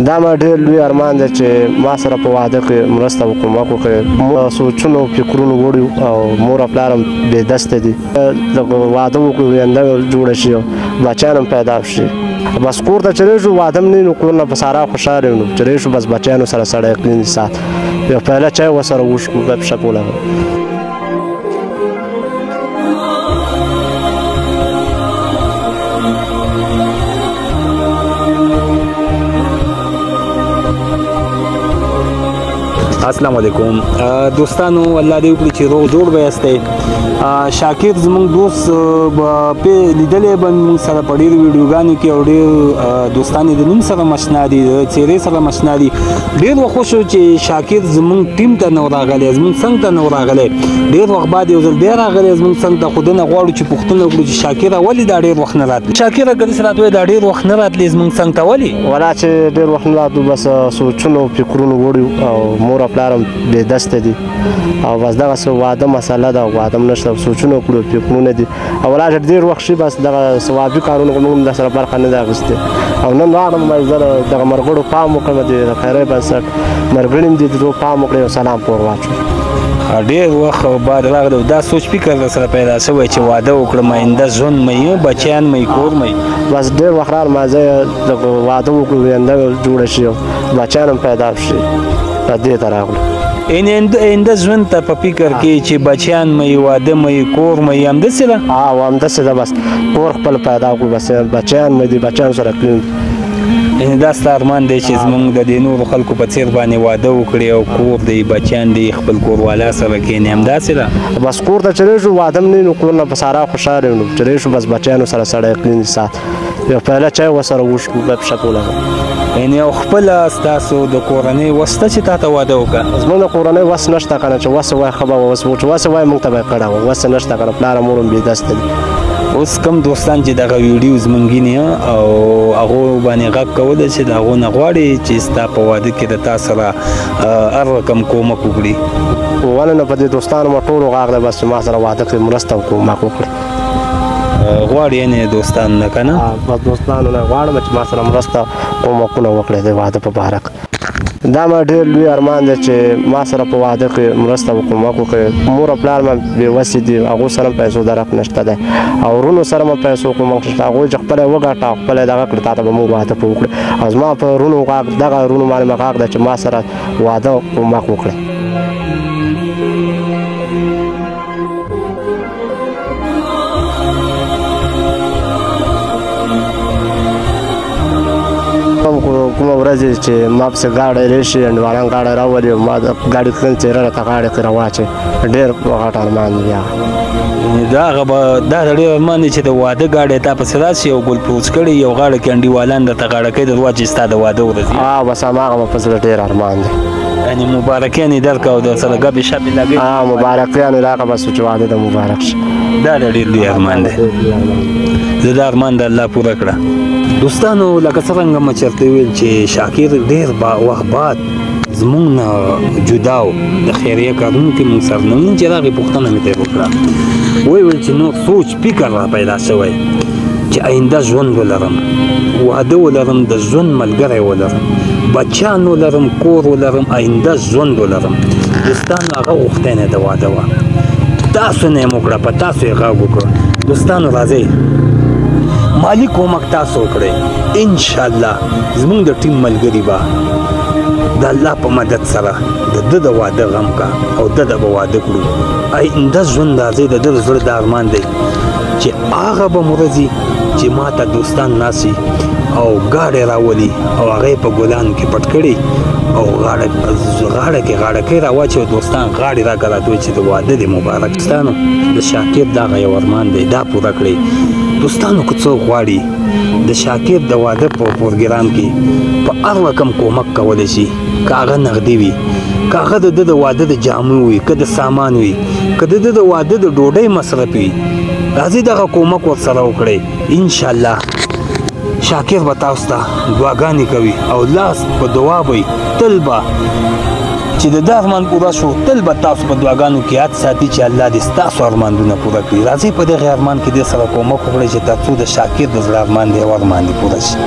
دا ما ډېر لوی ارمان دی چې ما سره په واده کې مرسته او کومک وکړي. مو سوچونو فکرونو وړي او مور او پلار هم بې دسته دي. واده وکړو، آینده جوړه شي، بچیان هم پیدا شي. بس کور ته چې شو، واده هم نه، نو کور نه په سارا خوشحاله یو. نو چې شو بس بچیانو سره سړی کښېني، سات یو پیاله چای ورسره وڅښو، ګپ شپ ولګوو. السلام علیکم دوستانو، الله دې وکړي چې روغ جوړ به یاستئ. شاکر زموږ دوست په لیدلې به موږ سره په ډېرو ویډیوګانو کې، او ډېر دوستان یې د نوم سره مشنا دي، د څېرې سره مشنا دي. ډېر وخت وشو چې شاکر زموږ ټیم ته نه و راغلی، زموږ څنګ ته نه و راغلی. ډېر وخت بعد یو ځل بیا راغلی زموږ څنګ ته. خو دنه غواړو چې پوښتنه وکړو چې شاکره ولې دا ډېر وخت نه راتلی؟ شاکره که داسې راته وایې، دا ډېر وخت نه راتلی زموږ څنګ ته ولې؟ ولا چې ډېر وخت نه راتلو، بس سوچونو فکرونو وړي او مور او پلار هم بې دسته دي، او بس دغه څه واده مسله ده، واده هم نشته، سوچونه کړو، فکرونه دي. او ولا چې ډېر وخت شي، بس دغه ثوابي کارونو موږ هم سره برخه نه ده اخیستې. او نن راغلم، زه دغه مرغړو پام وکړم، د خیرې بنسټ مرغړي هم دي، د دوی پام وکړي او سلام پور واچوم. ډېر وخت بعد راغلی، دا سوچ فکر در سره پیدا شوی چې واده وکړم، آینده ژوند مې، بچیان مې، کور مې؟ بس ډېر وخت راغلم، زه واده وکړو، آینده جوړه شي، بچیان هم پیدا شي، دې ته راغلو. آینده ژوند ته په فکر کې چې بچیان مې، واده مې، کور مې، همداسې ده؟ ها، همداسې ده. بس کور خپل پیدا کړو، بس بچیان مې دي، بچیان سره کړو. یعنې دا ستا ارمان دی چې زمونږ د دې نورو خلکو په څېر باندې واده وکړي او کور دی، بچیان دی، خپل کور والا سره کښېني، همداسې ده؟ بس کور ته چې شو، واده هم نه، نو کور نه په سارا خوشحاله یو. نو چې شو بس بچیانو سره سړی کښېني، سات یو پیاله چای ورسره وڅښو، ګپ شپ ولګوو. یعنې او خپله ستاسو د کورنۍ وس شته چې تا ته واده وکړه؟ زموږ د کورنۍ وس نشته که نه، چې وس وای ښه به وه، اوس چې وس وای موږ ته به یې کړی وه، وس نشته که نه، پلار او مور هم بې دسته دي. اوس کم دوستان چې دغه ویډیو زمونږ ویني او هغو باندې غږ کولی چې د هغو نه غواړي چې ستا په واده کې د تا سره هر رقم کومک وکړي؟ ولې نه، په دې دوستانو ما ټولو غږ دی، بس چې ما سره واده کې مرسته او کومک وکړي. غواړي یعنې دوستان نه که نه؟ بس دوستانو نه غواړم چې ما سره مرسته کومکونه وکړي د واده په باره کې. دا ما ډېر لوی ارمان دی چې ما سره په واده کې مرسته او کومک وکړي. مور او پلار مې بې وسې دي، هغو سره هم پیسو درک نشته دی، او وروڼو سره مې پیسو کومک نشته. هغوی چې خپله یې وګټه او خپله یې دغه کړه، تا ته به موږ واده په وکړي. او زما په وروڼو غږ، دغه وروڼو باندې مې غږ دی چې ما سره واده کومک وکړي. کومه ورځ چې ما پسې ګاډی راشي، انډیوالان ګاډی راولي، ما د ګاډي کښېني، څېره راته غاړې کښې راواچوي، ډېر غټ ارمان دی بیا. دا هغه به دا ډېر ارمان دی چې د واده ګاډی تا پسې راشي او ګل پوڅ کړي، یو غاړه کې انډیوالان درته غاړه کوي در واچوي ستا د واده ورځ. ها، بس هماغه به په زړه ډېر ارمان دی. یعنې مبارکیانې درکړه او در سره ګپې شپې لګوي؟ ها، مبارکیانې راکړه، بس چې واده د مبارک شي. دا د ډېر لوی ارمان دی. زه دا ارمان د الله پوره کړه. دوستانو، لکه څرنګه مې چېرته وویل چې شاکر ډېر وخت بعد زمونږ نه جدا و، د خیریه کارونو کې مونږ سره نه. نن چې راغی پوښتنه مې ترې وکړه، ویې ویل چې نور سوچ فکر را پیدا شوی چې آینده ژوند ولرم، واده ولرم، د ژوند ملګری ولرم، بچیان ولرم، کور ولرم، آینده ژوند ولرم. دوستانو، هغه غوښتنه د واده وه، تاسو نه یې وکړه، په تاسو یې غږ وکړ. دوستانو راځئ، مالي کومک تاسو وکړئ، انشاءالله زمونږ د ټیم ملګري به د الله په مدد سره د ده د واده غم کا او ده د به واده کړو. آینده ژوند راځئ، د ده د زړه دا ارمان دی چې هغه به مو ورځي چې ما ته دوستان ناسي او ګاډی راولي او هغه یې په ګلانو کې پټ کړي او غاړه کې غاړکۍ راواچوي، دوستان غاړې راکړه راته وایي چې د واده دې مبارک. دوستانو، د شاکر دغه یو ارمان دی، دا پوره کړئ. دوستانو، که څوک غواړي د شاکر د واده په پروګرام کې په هر رقم کومک کولی شي، که هغه نغدي وي، که هغه د ده د واده د جامو وي، که د سامان وي، که د ده د واده د ډوډۍ مصرف وي، راځئ دغه کومک ورسره وکړئ. انشاءالله شاکر به تاسو ته دعاګانې کوي او لاس په دعا به وي، تل به چې د ده ارمان پوره شو، تل به تاسو په دعاګانو کې یاد ساتي چې الله دې ستاسو ارمانونه پوره کړي. راځئ په دغه ارمان کې دې سره کومک وکړئ چې تر څو د شاکر د زړه ارمان دی او ارمان دې پوره شي.